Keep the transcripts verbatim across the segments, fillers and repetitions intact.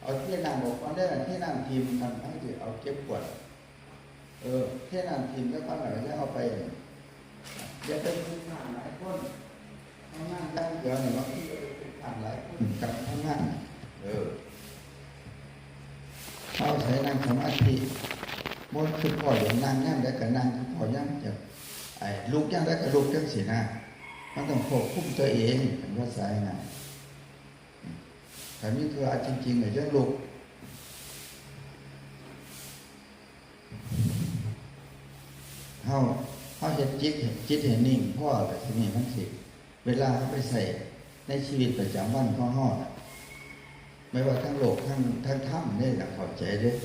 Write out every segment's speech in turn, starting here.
เอาเทน้ำออกก่อนเด้อ เทน้ำทิ่ม ท่านทั้งที่เอาเก็บขวด เออ เทน้ำทิ่มแล้วก่อน แล้วยังเอาไป อย่าไปผูกขาดหลายคน ทำงานอย่างเดียวเนี่ย บางทีก็ไปผูกขาดหลายคน กับทำงาน เออ เอาใส่นั่งสมาธิ บ่คือพ่ออย่างนั่งยามใดก็นั่ง คือพ่อยามจะ ไอ้ลุกยามใดก็ลุกจังซี้นะ มันต้องควบคุมตัวเอง เป็นภาษาง่าย ถ้ามีธุระจริงๆ ก็จั่งลุก เฮา เฮาเฮ็ดจิต จิตให้นิ่งพอ แล้วทีนี้มันสิ เวลาเฮาไปใช้ในชีวิตประจำวันของเฮาน่ะ ไม่ว่าทั้งโลก ทั้ง ทั้งธรรมนี่แหละ เข้าใจเด้อ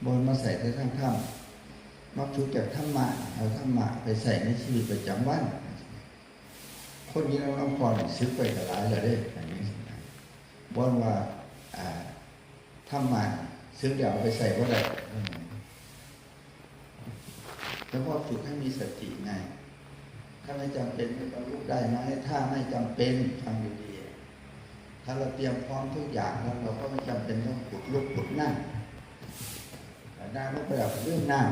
บ่มาใช้แต่ทั้งธรรม มาฝึกจากธรรมะ เอาธรรมะไปใช้ในชีวิตประจำวัน คนอยู่นำหลวงพ่อนี่ สึกไปก็หลายแล้วเด้ อันนี้ บ่ว่า อ่า ธรรมะ สึกแล้วเอาไปใช้บ่ได้ เฉพาะฝึกให้มีสติไง ถ้าไม่จำเป็นไม่ต้องลุกได้ไหม ถ้าไม่จำเป็น ฟังดีๆ ถ้าเราเตรียมพร้อมทุกอย่างแล้ว เราก็ไม่จำเป็นต้องผุดลุกผุดนั่ง นั่งลงไปแล้วก็ลืมนั่ง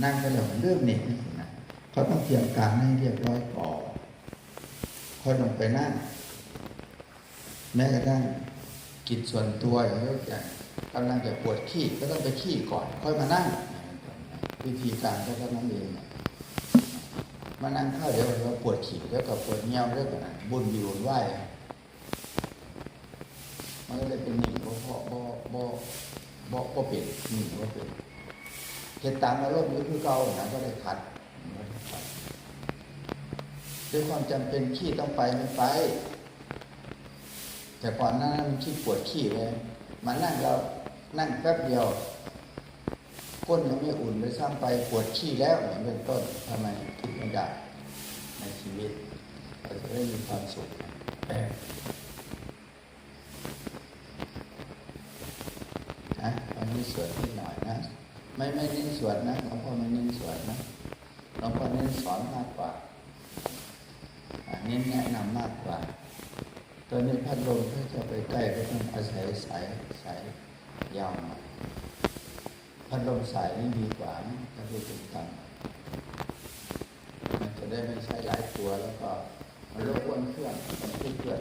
นั่งไปแล้วก็ลืมนี่ เขาต้องเตรียมการให้เรียบร้อยก่อน ค่อยลงไปนั่ง แม้กระทั่งกิจส่วนตัว อย่างยกอย่าง กำลังจะปวดขี้ ก็ต้องไปขี้ก่อน ค่อยมานั่ง วิธีการก็เท่านั้นเอง มานั่งคราวเดียวก็ปวดขี้ แล้วก็ปวดเยี่ยว แล้วก็นั่งวุ่นวีวุ่นวาย มันก็เลยเป็นนิ่ง บ่ บ่ บ่ บ่ บ่ บ่เป็น นิ่งบ่เป็น เฮ็ดตามอารมณ์อยู่คือเก่านะ บ่ได้ขัด บ่ได้ขัด ด้วยความจำเป็นขี้ต้องไป ไม่ไป แต่ก่อนหน้านั้นมันขี้ปวดขี้เลย มานั่งแล้ว นั่งแป๊บเดียว ก้นยังไม่อุ่นเลยซ้ำไป ปวดขี้แล้ว อย่างเป็นต้น ทำไมคิดไม่ได้ ในชีวิต เราจะได้มีความสุข นะ วันนี้สวดนิดหน่อยนะ ไม่ ไม่เน้นสวดนะ หลวงพ่อไม่เน้นสวดนะ หลวงพ่อเน้นสอนมากกว่า อ่า เน้นแนะนำมากกว่า ตอนนี้พัดลมถ้าจะไปใกล้ก็ต้องอาศัยสาย สายยาวหน่อย พัดลมสายนี่ดีกว่านะ ถ้าพูดถึงกัน มันจะได้ไม่ใช้หลายตัว แล้วก็มันรบกวนเครื่อง มันเครื่อง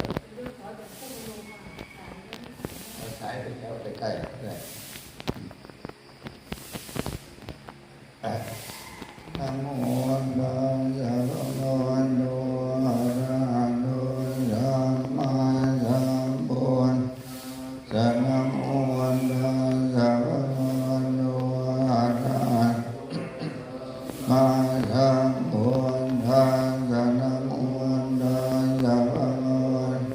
เอาสายไปแถวใกล้ๆ ก็ได้ Namo tassa bhagavato arahato sammāsambuddhassa. Namo tassa bhagavato arahato sammāsambuddhassa. Namo tassa bhagavato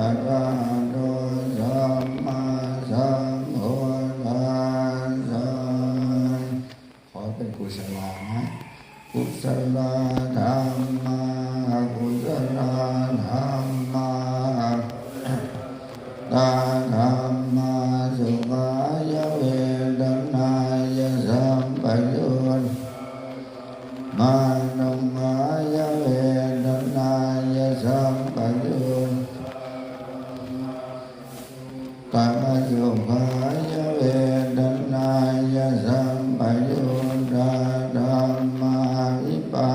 arahato sammāsambuddhassa. dhammā sukhāya vedanāya sampayuttā, dhammadukkkhāya vedanāya sampayuttā, dhammasukkhāya vedanāya sampayuttā dhammā vipā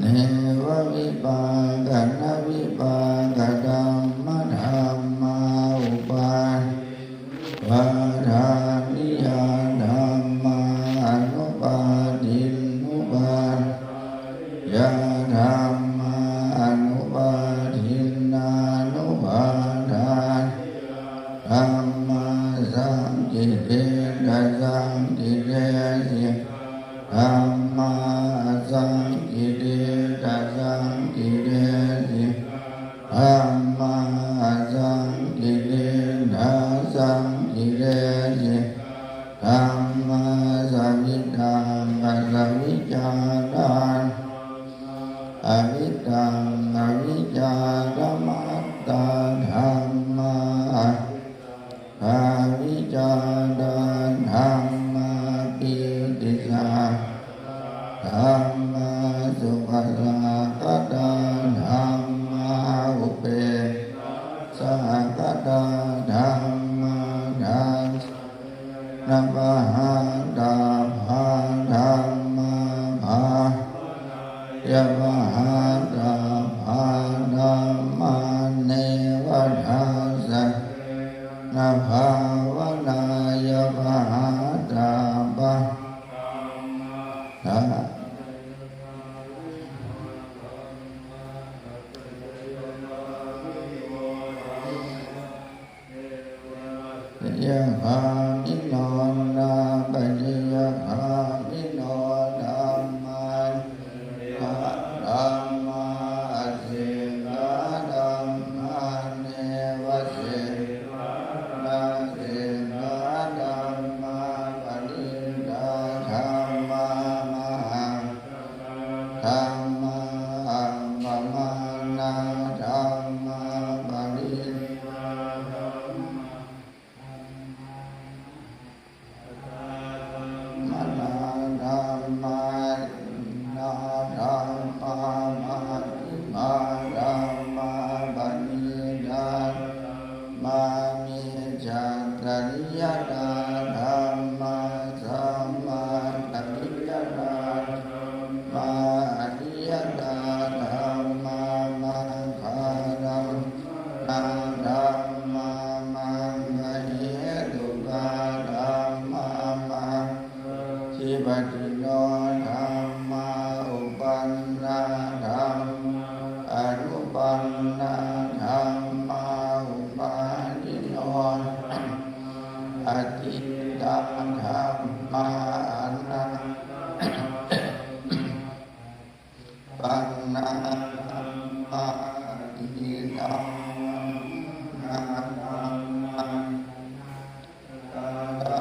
nevavipākanavipākadhammadhammā, upādinnupādāniyā dhammā, anupādinnupādāniyā dhammā, anupādinnānupādāniyā dhammā, saṅkiliṭṭhasaṅkileshikkā dhammā, asaṅkiliṭṭhasaṅkileshikkā dhammā, asaṅkiliṭṭhāsaṅkileshikkā dhammā, savitakkasavicārā dhammā, avitakkavicāramattā dhammā, avitakkavicārā dhammā, pītisahagatā dhammā, sukhasahagatā dhammā, upekkhāsahagatā dhammā, dassenā pahātabbā dhammā, bhāvanāya pahātabbā dhammā, neva dassanena bhāvanāya pahātabbā dhammā. Pacayagāmino nāpacayagāmino dhammā, sekkhā dhammā, asekkhā dhammā, nevasekkhā nāsekkhā dhammā, parittā dhammā, mahaggatā dhammā, appamāṇā dhammā, parittā dhammā, maṇā dhammā, uṇhā dhammā, majjhimā dhammā, paṇītā dhammā, micchātariyatā dhammā, sammātariyatā dhammā, aniyatā dhammā, maggādham maṇā dhammā, maggahetukā dhammā, maggādhipatino dhammā, uppannā dhammā, anuppannā dhammā, uppādino dhammā, atītā dhammā, anā pannā dhammā, atītārammaṇā dhammā, anāgatā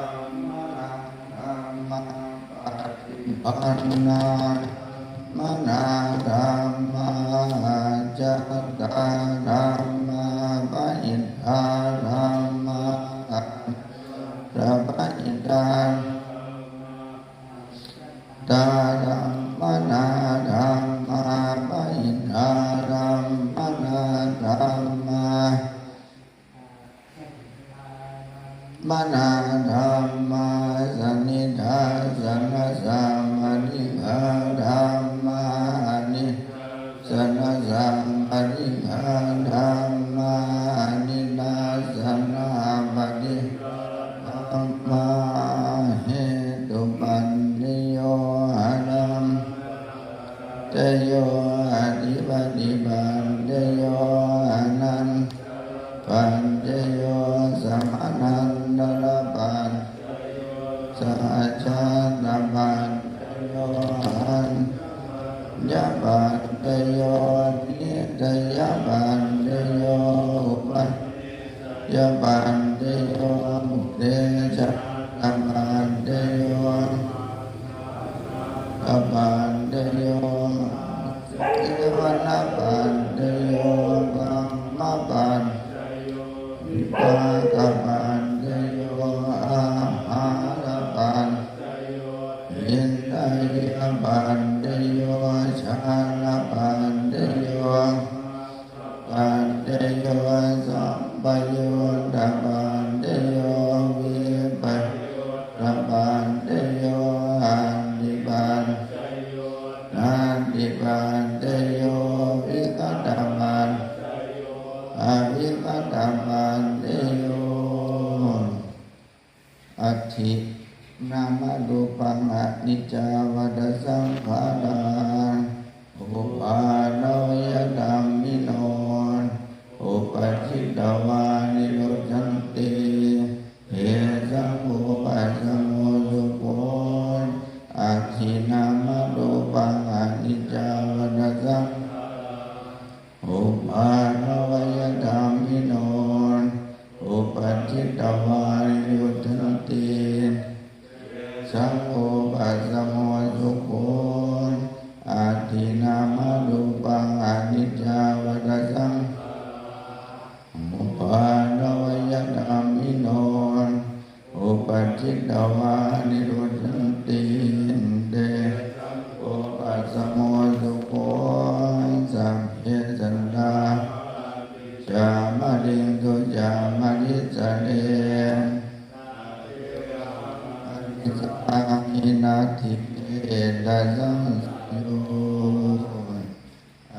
dhammā, paṭipandā dhammā, ajjhattā dhammā, bahiddhā dhammā, anavajjattabahitā dhammā, ajjhattarammaṇā dhammā, bahiddhārammaṇā dhammā, maṇā dhammā, sanidassanasappaṭighā dhammā, ani dassanasappaṭighā dhammā, anidassanāppaṭighā dhammā, hetupaccayo, ārammaṇapaccayo, adhipatipaccayo, anantarapaccayo, samanantarapaccayo, sahajātapaccayo, an issapaccayo, nissayapaccayo, upanissayapaccayo, purejātapaccayo, apaccayo, āseva Āhārapaccayo, kammapaccayo, vipākapaccayo, āhārapaccayo, indriyapaccayo, jhānapaccayo, paccayo, sampayuttapaccayo, vippayuttapaccayo, atthipaccayo, natthipaccayo, vigatapaccayo, avigatapaccayo. Atthi nāmarūpaṃ aniccā vata saṅkhārā, uppādavayadhammino, uppajjitvā nirujjhanti, tesaṃ vūpasamo sukho. Atthi nāmarūpaṃ aniccā vata saṅkhārā, uppādavayadhammino, uppajjitvā nirujjhanti, tesaṃ vūpasamo sukho. Atthi nāmarūpaṃ aniccā vata saṅkhārā, uppādavayadhammino, uppajjitvā nirujjhanti, tesaṃ vūpasamo sukho. Sabbe sattā maranti ca, mariṃsu ca marissare, natthi me ettha saṃsayo.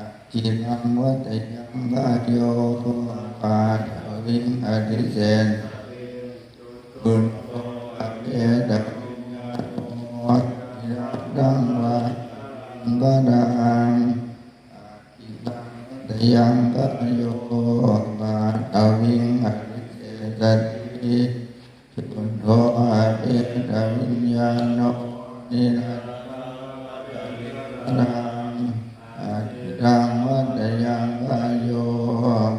Aciraṃ vatayaṃ kāyo, pāṭhaviṃ adhisessati, chuddho apetaviññāṇo, niratthaṃ vā saṅkhāraṃ. Aciraṃ vatayaṃ kāyo, pāṭhaviṃ adhisessati, chuddho apetaviññāṇo, nirattham vataviṃ saṅkhāraṃ. Aciraṃ vatayaṃ kāyo,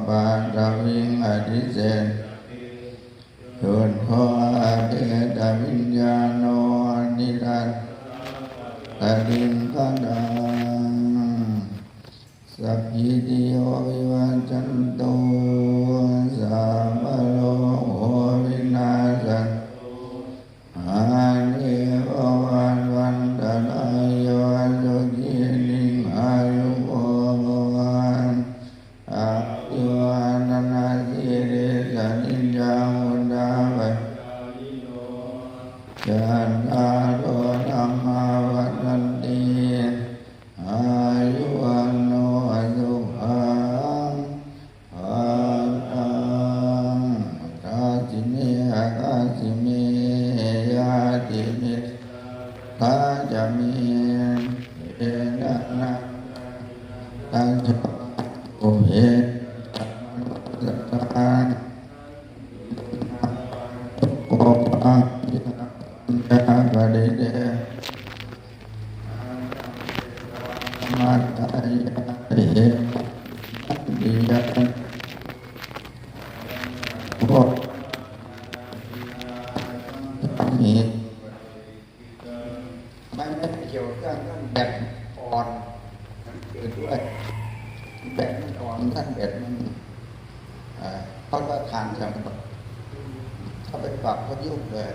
pāṭhaviṃ adhisessati, chuddho apetaviññāṇo, nirattham vataviṃ saṅkhāraṃ. Sabbītiyo vivajjantu, sabbarogo vinassatu, mā te bhavatvantarāyo, sukhī dīghāyuko bhava. Abhivādanasīlissa niccaṃ vuḍḍhāpacāyino, cattāro dhammā vaḍḍhanti, āyu vaṇṇo sukhaṃ balaṃ. Adāsi me akāsi me, ñātimittā sakhā ca me, petānaṃ samiddhaṃ yaṃ, sabbe sattā manussā, sukho bhāmhi, taṃ paññappadīte,ไม่ไม่เกี่ยวกับเรื่องท่านแบตอ่อน มันเกิดด้วย แบตมันอ่อน ท่านแบตมัน อ่า เขาก็ทานกัน ถ้าไปปรับเขายุ่งเลย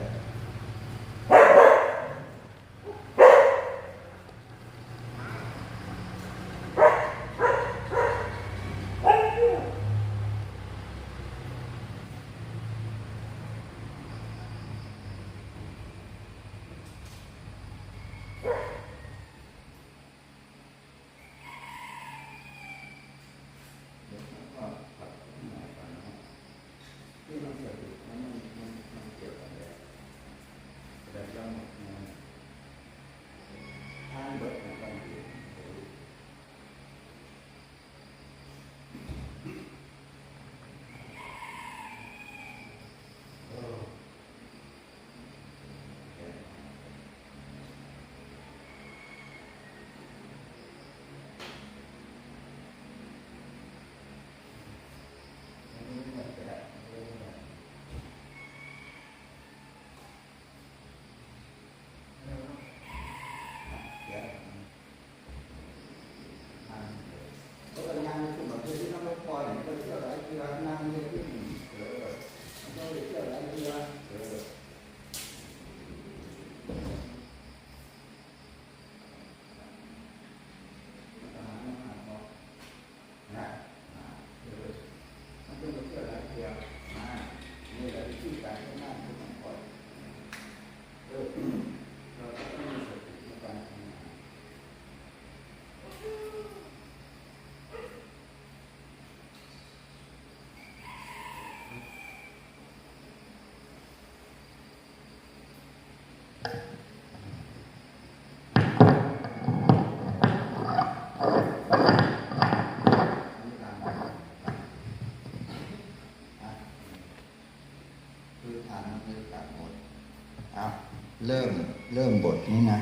เริ่มเริ่มบทนี้นะ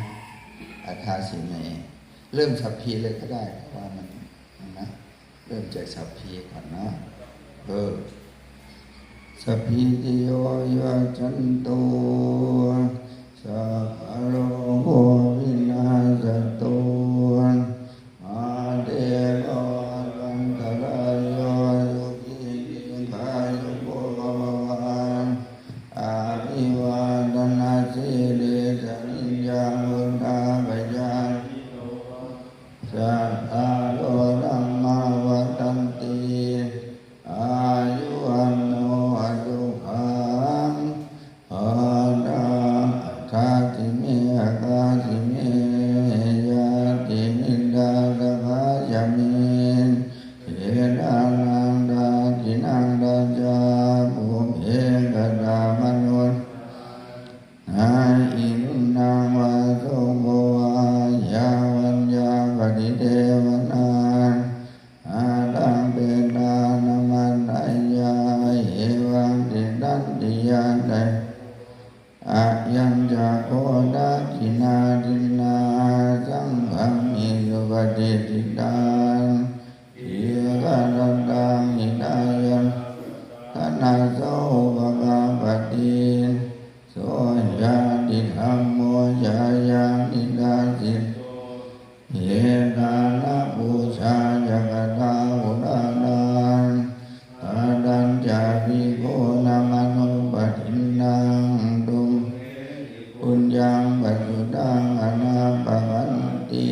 อัฏฐาสิเน เริ่มสัพพีเลยก็ได้ เพราะว่ามันนะ เริ่มจากสัพพีก่อนเนาะ เออ Sabbītiyo vivajjantu, sabbarogo vinassatu, mā te bhavatvantarāyo, sukhī dīghāyuko bhava. Abhivādanasīlissa niccaṃ vuḍḍhāpacāyino, cattāro dhammā vaḍḍhanti, āyu vaṇṇo sukhaṃ balaṃ. Adāsi me akāsi me, ñātimittā sakhā ca me, petānaṃ dakkhiṇaṃ dajjā, pubbe katamanussaraṃ. Na hi ruṇṇaṃ vā soko vā, yā vaññā paṭidevanā, na taṃ petānamatthāya, evaṃ tiṭṭhanti ñātayo. Ayañca kho dakkhiṇā dinnā, saṅghamhi suppatiṭṭhitā, dīgharattaṃ hitāyassa, ṭhānaso upakappati. So ñātidhammo ca ayaṃ nidassito, petāna pūjā ca katā uḷārā, katañca bhikkhūnamanuppadinnaṃ, tumhehi puññaṃ pasutaṃ anappakanti.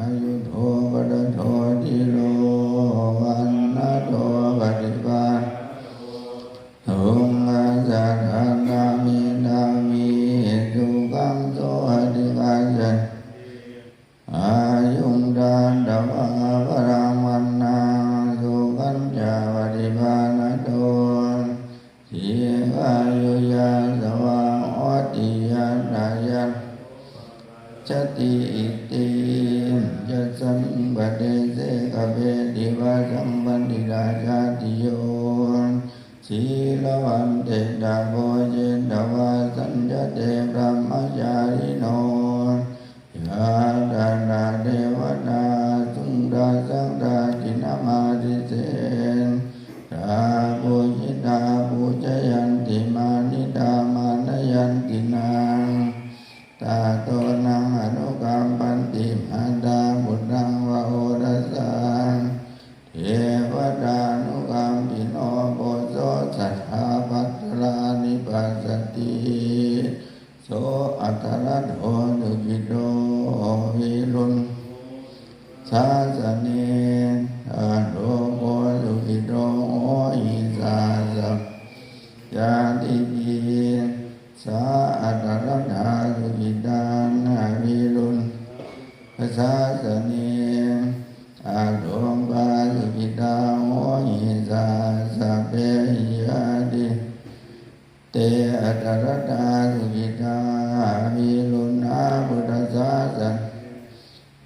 Āyudo balado dhīro, vaṇṇado paṭibhāṇado, sukhassa dātā medhāvī, sukhaṃ so adhigacchati. Āyuṃ datvā balaṃ vaṇṇaṃ, sukhañca paṭibhāṇado, dīghāyu yasavā hoti, yattha yatthūpapajjati. Iti yasmiṃ padese kappeti, vāsaṃ paṇḍitā jātiyo, sīlavā te tapo jetvā, saññate brahmacārino. Yā tattha devatā, suddhassa dakkhiṇamādise, tā pūjitā pūjayanti, mānitā mānayanti naṃ. Tato naṃ anukampanti, mātā puttaṃ va odasaṃ. Devatānukampino, poso sadā bhadrāni passati. So atthaladdho sukhito, viruḷho sāsane, arogo sukhito hohi, saha sabbehi ñātibhi. Sā atthaladdhā sukhitā, viruḷhā sāsane, arogā sukhitā hohi, saha sabbehi ñātibhi. Te atthaladdhā sukhitā, viruḷhā buddhasāsane,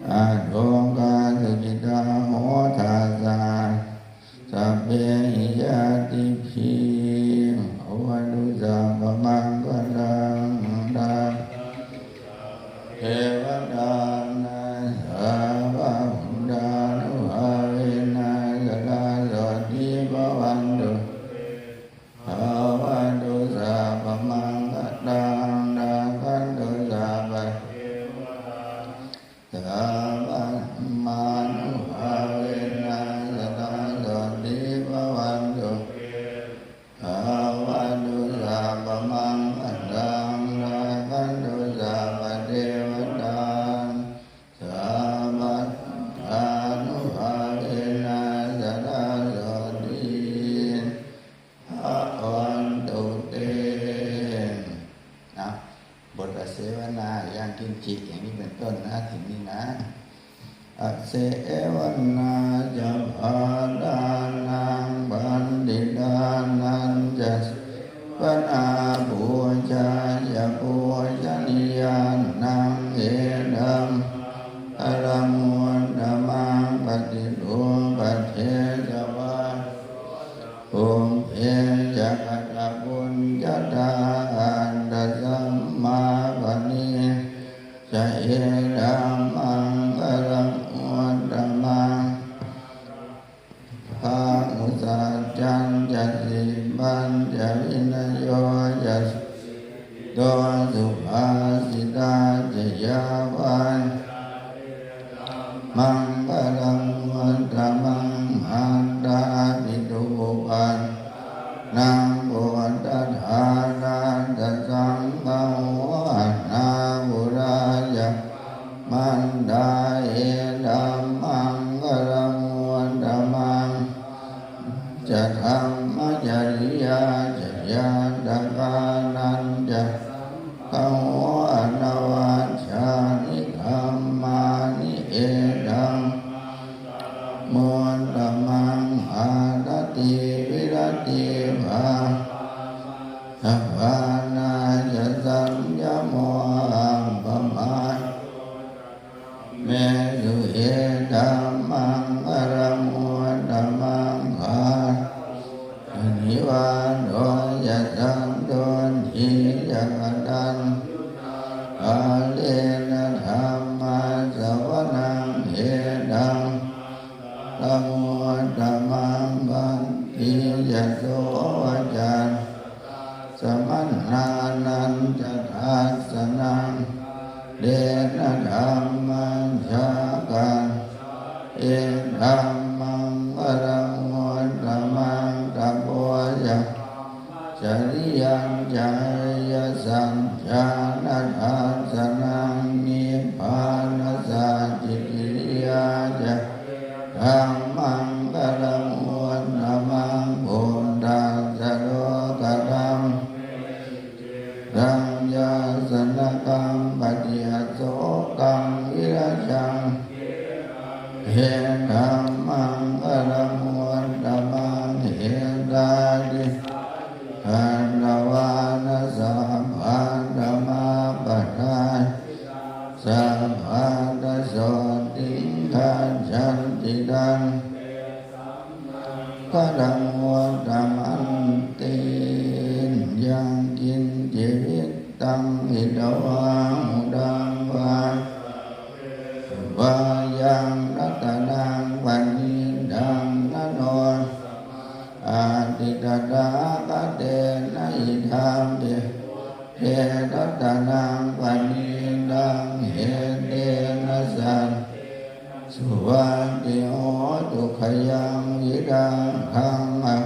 arogā sukhitā hotha, saha sabbehi ñātibhi. Bhavatu sabbamaṅgalaṃ, rakkhantu sabbadevatā, sabbabuddhānubhāvena, sadā sotthī bhavantu te. Bhavatu sabbamaṅgalaṃ, rakkhantu ca dhammacariyā ca ñātakānañca saṅgaho anavajjāni kammāni etammaṅgalamuttamaṃ. Āratī viratī bhāvā maddhamānā ca saññamo appamādo ca mesu etammaṅgalamuttamaṃ. Gāravo ca nivāto ca santuṭṭhī ca kataññutā kālena dhammassavanaṃ etammaṅgalamuttamaṃ. Khanti ca sovacassatā samaṇānañca dassanaṃ kālena dhammasākacchā etammaṅgalamuttamaṃ. Tapo ca brahmacariyañca ariyasaccāna dassanaṃ nibbānasacchikiriyā ca dhammaṅgalamuttamaṃ. Phuṭṭhassa lokadhammesu cittaṃ yassa na kampati asokaṃ virajaṃ khemaṃ etammaṅgalamuttamaṃ. Etādisāni katvāna sabbatthamappatā sabbātha sotthiṃ gacchanti taṃ tesaṃ maṅgalamuttamanti. Yaṅkiñci vittaṃ idha vā huraṃ vā sabbā yaṃ ratanaṃ paṇītaṃ na no samāyati tathāgatena idampi buddhe ratanaṃ paṇītaṃ etena saccena suvatthi hotu. Khayaṃ virāgaṃ amataṃ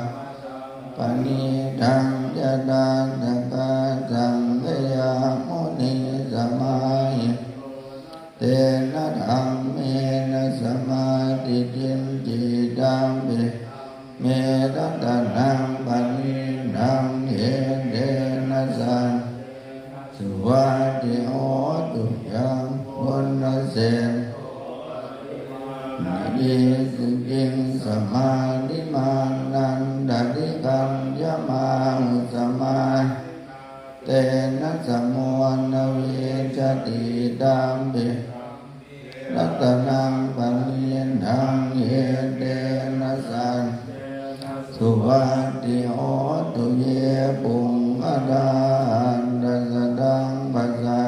paṇītaṃ yadajjhagā saṅkhiyā munī samāhito tena dhammena samādiṭṭhāti idampi me ratanaṃ paṇītaṃ etena saccena suvatthi hotu. Yaṃ buddhaseṭṭho parivaṇṇayī suciṃ samādhimānantarikaññamāhu samāhitā tena samo na vijjati idampi ratanaṃ paṇītaṃ etena saccena suvatthi hotu. Ye puggalā aṭṭha sataṃ pasatthā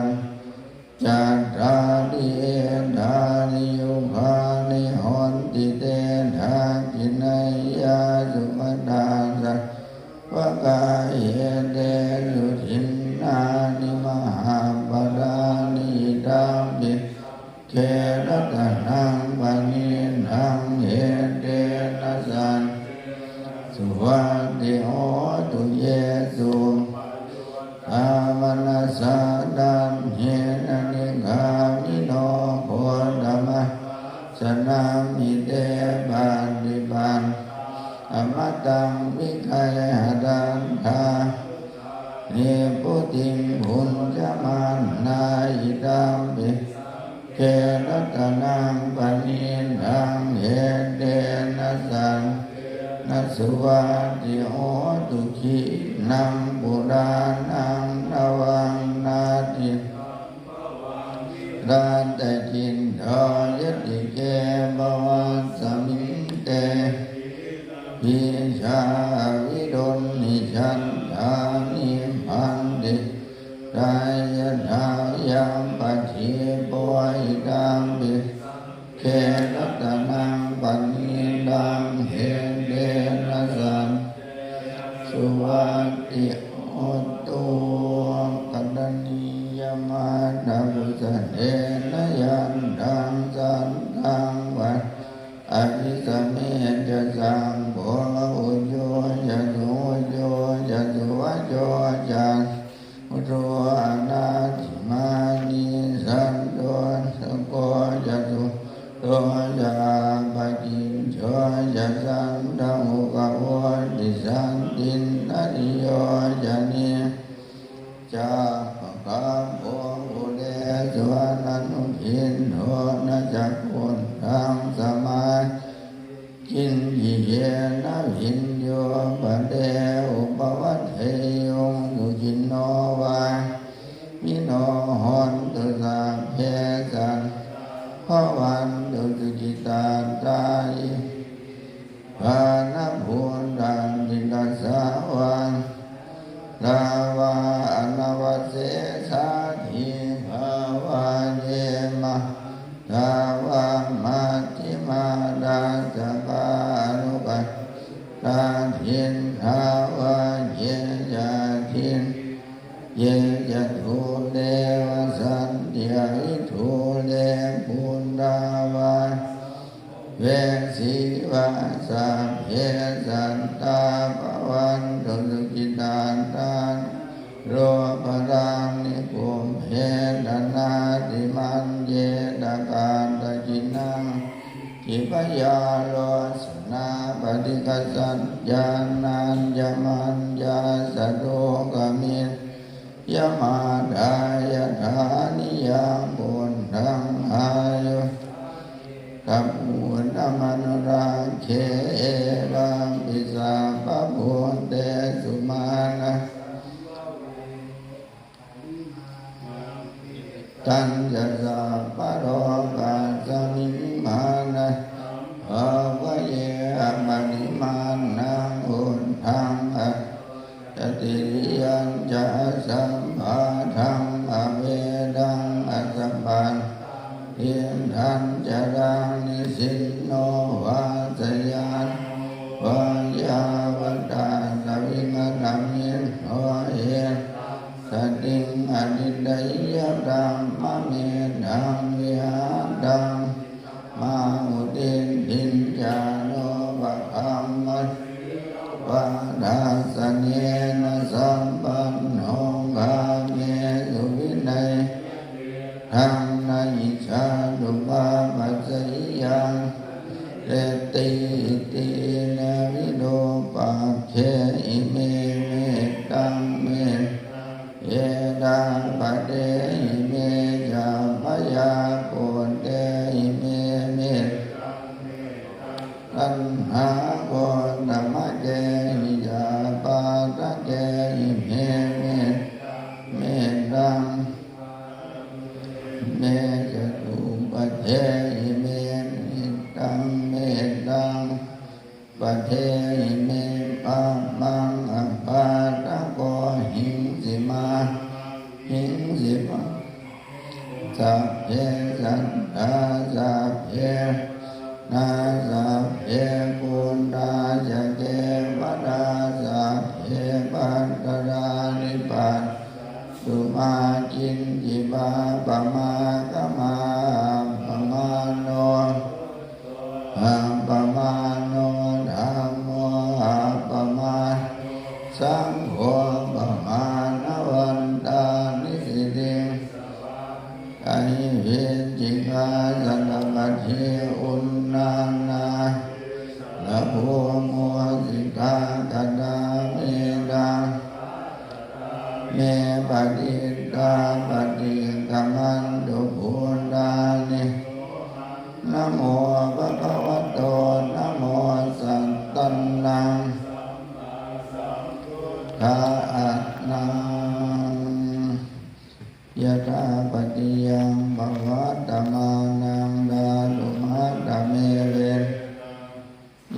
cattāri etāni yugāni honti te dakkhiṇeyyā sugatā sā vā kā etesu dinnāni mahapphalāni idampi saṅghe ratanaṃ paṇītaṃ etena saccena suvatthi hotu. Ye suppayuttā manasā daḷhena nikkāmino gotamayā sanamhi te pattipattā amataṃ vigayha tathāgataṃ nibbutiṃ bhuñjamānā idampi saṅghe ratanaṃ paṇītaṃ etena saccena suvatthi hotu. Khīṇaṃ purāṇaṃ navaṃ natthi sambhavaṃ virattacittāyatike bhavasmiṃ te sīsabījā aviruḷhichandā nibbanti sudhā yathā yampadīpo idampi saṅghe ratanaṃ paṇītaṃ etena saccena suvatthi hotu. Karaṇīyamatthakusalena yan taṃ santaṃ padaṃ abhisamecca saṅgho ujū ca suhujū ca suvaco cassa mudu anatimānī santussako ca suvaco ca appakicco ca sallahukapo Pāṇabhūtatthi tasā vā, rā vā anavasesā, dīghā vā ye mahantā vā, majjhimā rassakā aṇukathūlā, diṭṭhā vā ye ca adiṭṭhiyā, ye ca dūre vasanti avidūre, bhūtā vā besī vā, sabbe sattā bhavantu sukhitattā. Rūpaṃ karāni pubbe, anādimaññetha katthaci naṃ, khipayālocanā paṭighasaññā, nāññamaññassa dukkhamiccheyya. Mātā yathā niyaṃ puttaṃ, āyusā pīdabhūtamanurakkhati. Evampi sabbabhūtesu, mānasam bhavehi, tañca sabbalokasmiṃ, mānasam bhāvaye appaṭimāṇaṃ, uddhaṃ adho ca tiriyañca, asambādhaṃ averaṃ asapattaṃ. Tiṭṭhañcaraṃ nisinno vā, sayāno vā yāvatassa vigatamiddho, etaṃ satiṃ adhiṭṭheyya, brahmametaṃ vihāraṃ mā udiṭṭhiñca, anopagamma sīlavā dassanena sampanno, kāmesu vineyya gedhaṃ, na hi jātu gabbhaseyyaṃ samettutthi. Iti hidaṃ virūpakkhe ime mettaṃ, mettaṃ petānaṃ petāpatehi, me ca abyāputte ime mettaṃ, mettaṃ taṇhāgotapakehi ca pāpakakehi, me mettaṃ, mettaṃ me ca dukkhappadehi, me mettaṃ, mettaṃ padehi, me pāpaṃ apādakohi, hiṃsimānaṃ hiṃsipānaṃ, sabbe sattā sabbe pāṇā, sabbe bhūtā ca kevalā, sabbe bhadrāni passantu, mā kiñci pāpam āgamā. Appamāṇo buddho, appamāṇo dhammo, appamāṇo saṅgho, pamāṇavantāni siriṃsapāni, ahi vicchikā satapadī uṇṇānābhī sarabū mūsikā, katā me rakkhā katā me parittā, paṭikkamantu bhūtāni. Sohaṃ namo bhagavato, namo sattannaṃ sammāsambuddhānaṃ. Yathāpatiyaṃ pavattamānaṃ dhātumattamevetaṃ,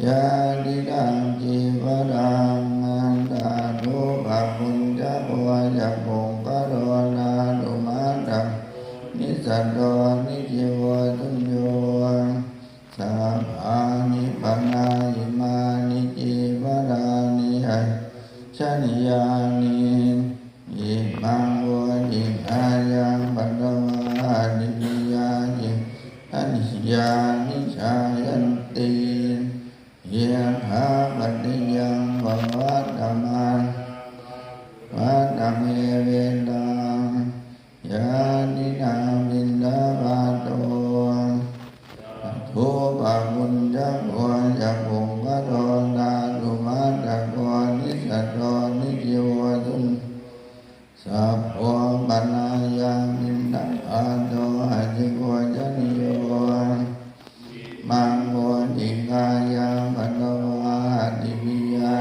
yadidaṃ cīvaraṃ antadhūpapuñcako, ca puggalo dhātumattako, nissaso nijjīvo suñño. Sabbāni pana imāni cīvarāni yaṃ janiyāni, imaṃ bodhigāyaṃ patvā diviya cī janiyāni, jāyanti yathāpatiyaṃ pavattamānaṃ pavattamevetaṃ, yadidaṃ piṇḍapāto dhūpapuñcako, ca puggalo dhātumattako, nissaso nijjīvo suñño. Sabbo panāyaṃ piṇḍapāto acikho janīyo, imaṃ bodhigāyaṃ patvā diviya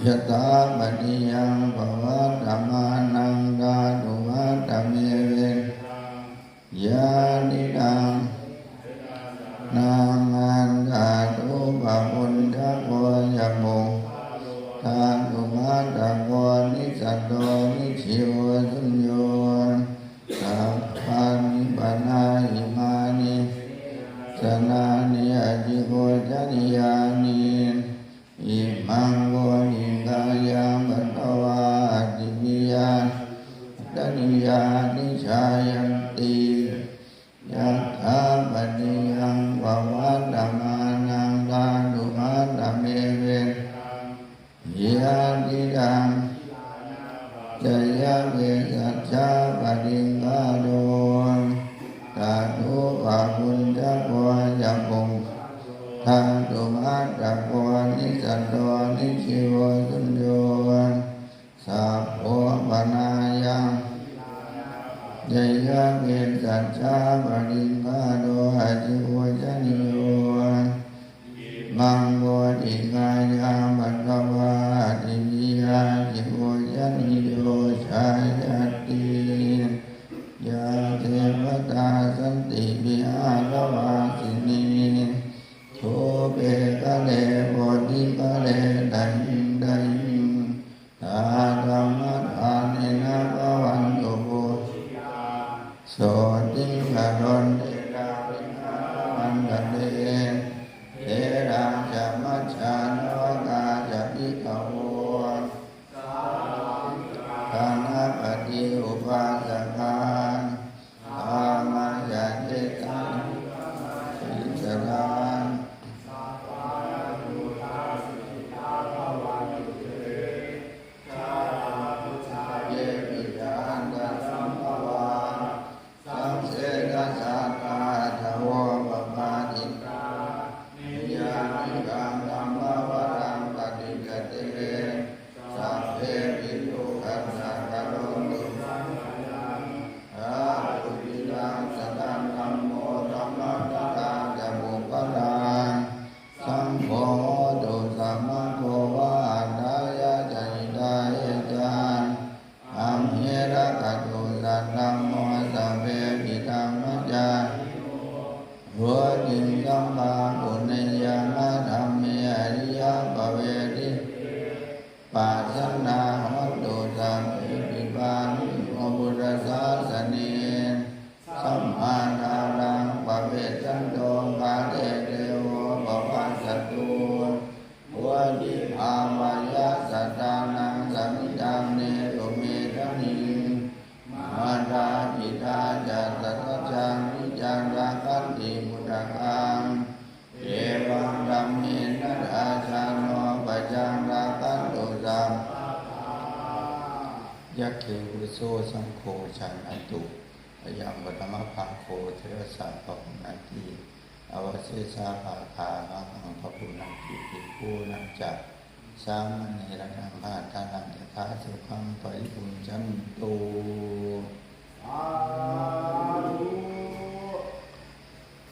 yathāpatiyaṃ pavattamānaṃ dhātumattamevetaṃ, yadidaṃ Upapuññako ca puggalotthātu maggako nissaddo nijjīvo suñño. Sabbo panāyā ca yā pecajjā pariggāto atipujanīyo. Imaṃ bodhigayāṃ patvā ativiya atipujanīyo jayati. Yā devatā santi vihāravāsinī thūpe ghare bodhighare tahiṃ tahiṃ tā dhammadānena bhavantu pūjitā sotthiṃ karontedha vihāramaṇḍale. Therā ca majjhā navakā ca bhikkhavo sāvakā ganapati upāsakā gāmā ca desā issarā yepi ca aṇḍasambhavā saṃsedajātā athavopapātikā niyyānikaṃ dhammavaraṃ paṭicca te sabbepi dukkhassa karontu saṅkhayaṃ. Āduttiraṃ sataṃ dhammo dhammaddharā ca puggalā saṅgho hotu samaggo va atthāya ca hitāya ca. Amhe rakkhatu saddhammo sabbepi dhammacārino. Vuḍḍhiṃ sampāpuṇeyyāma dhamme ariyappavedite. Pasannā hontu sabbepi pāṇino buddhasāsane. Sammādhāraṃ pavecchanto kāle devo pavassatu. Vuḍḍhibhāvāya sattānaṃ samiddhaṃ netu medaniṃ. Mātā pitā ca atrajaṃ niccaṃ rakkhanti puttakaṃ. Evaṃ dhammena rājāno pajaṃ rakkhantu sabbadā. Yagghe puriso saṅgho jānātu. Ayaṃ paṭhamabhāgo therassāpahunati. Avasesā bhāgā bhāgaṃ pahunati. Bhikkhūnañca sāmaṇerañca bhāgadaṃ yathāsukhaṃ paribhuñjantu. Sādhu.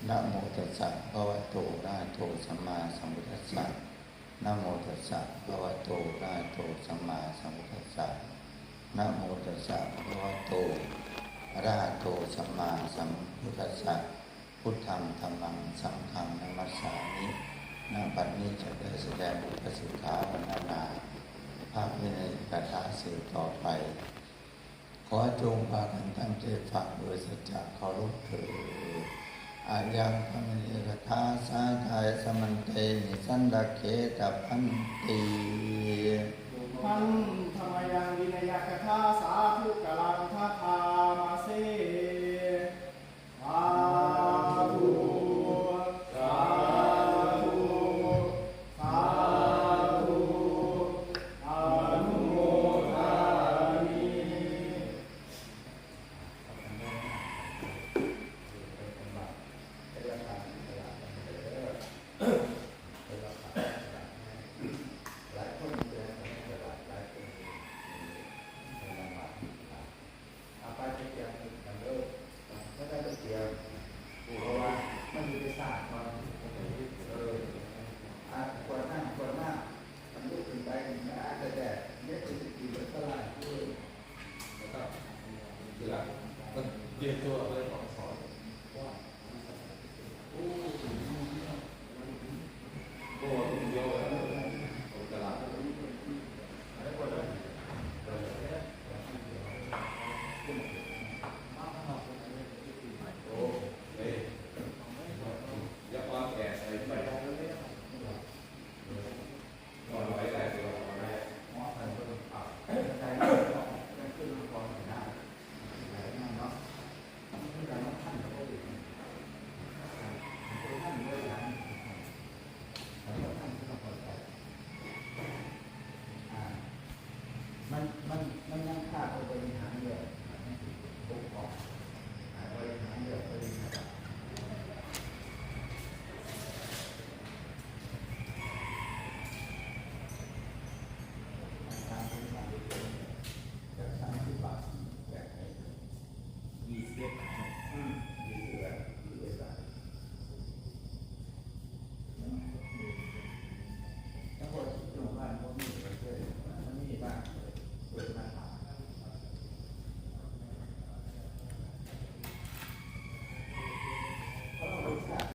Namo tassa bhagavato arahato sammāsambuddhassa. Namo tassa bhagavato arahato sammāsambuddhassa. Namo tassa bhagavato arahato sammāsambuddhassa. Buddhaṃ dhammaṃ saṅghaṃ namassāmi. ณ บัดนี้จะได้แสดงอุทสิกขาวันนา พระวินัยกถาสืบต่อไป ขอจงพากันตั้งใจฟังโดยสัจจะเคารพเถิด Ayaṃ dhammanikāyasākāya samantehī santake labhanti. Handa mayaṃ vinayagathāsā